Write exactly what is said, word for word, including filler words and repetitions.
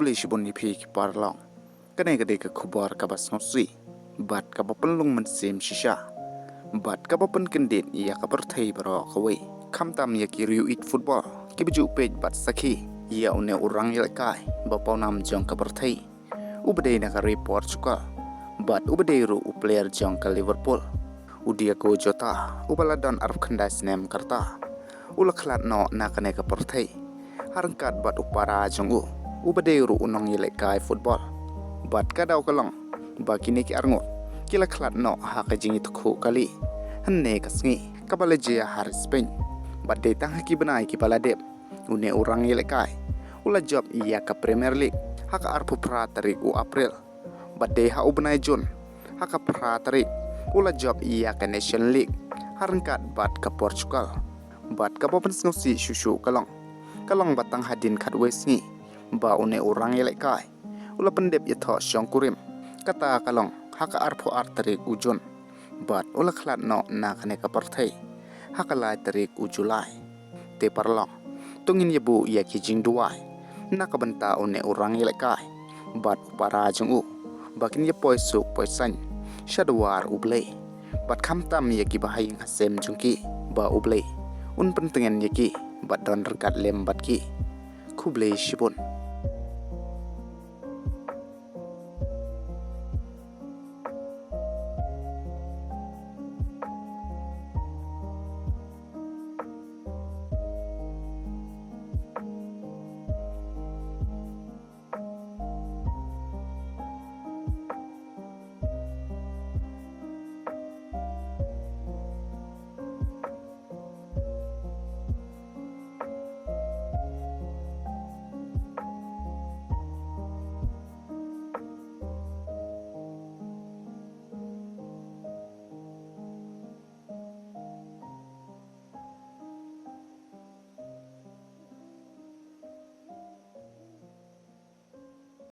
Khublei shibun ïa phi ki paralok. Kane ka dei ka khubor kaba sngewsih bad kaba pynlong mynsiem shisha bad kaba pynkyndit ïa ka pyrthei baroh kawei, khamtam ïa ki riew ïeit football kiba ju peit bad sakhi ïa une u rangïalehkai ba pawnam jong ka pyrthei, uba dei na ka ri Portugal bad uba dei ruh u player jong ka Liverpool, u Diogo Jota, uba la don arphew khyndai snem ka rta, u la khlad noh na kane ka pyrthei ha ryngkat bad u para jong u, uba dei ruh u nongïalehkai football. Bad ka daw ka long ba kine ki arngut ki la khlad noh ha ka jingïatyngkhuh kali hynne ka sngi, kaba la jia ha ri Spain. Bad dei tang ha ki bnai kiba la dep, une u rangïalehkai u la jop ïa ka Premier League ha ka arphew phra tarik u April. Bad dei ha u bnai Jun, ha ka phra tarik, u la jop ïa ka Nation League ha ryngkat bad ka Portugal. Bad kaba pynsngewsih shuh shuh ka long, ka long ba tang hadien khatwei sngi ba une u rangïalehkai u la pyndep ïathoh shongkurim, kata ka long ha ka arphew ar tarik u Jun. Bad u la khlad noh na kane ka pyrthei ha ka lai tarik u July. Te paralok, to ngin ïabuh ïa ki jingduwai na ka bynta une u rangïalehkai bad u para jong u, ba kin ïa poi suk poi saiñ sha duwar U Blei, bad khamtam ïa kiba ha ïing ha sem jong ki, ba U Blei un pyntngen ïa ki bad don ryngkat lem bad ki. Khublei shibun.